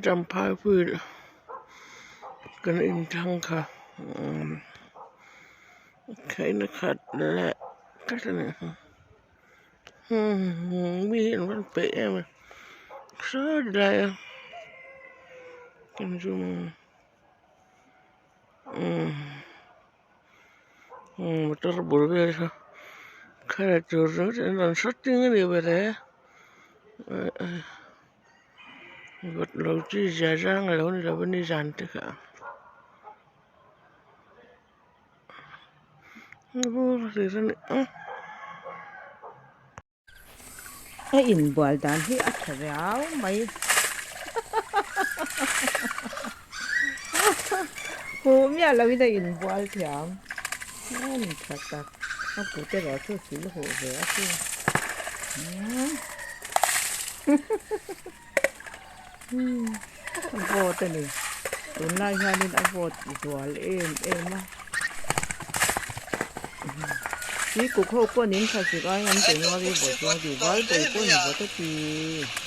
Champhai field kan inthlang kha umm khaina khat leh tlat a nih hi umm mi hi an rawn peih em a saw tilai a kan zoom umm motor bul vel kha thla tur ringawt an rawn shooting a ni ber e vawt lo chi zia zang a lo ni lo a nizan te kha a. A inbual dan hi a tha riau mai huh miah lo in a inbual thiam a ni tha tak a kut erawh chu sil huh ve a chu a vawt a ni tunlai hianin a vawt zual em em a tui kuk ho pawh nin tha zir ai an ti nual i vawt zawng ti val pawh pawh in vawt a ti.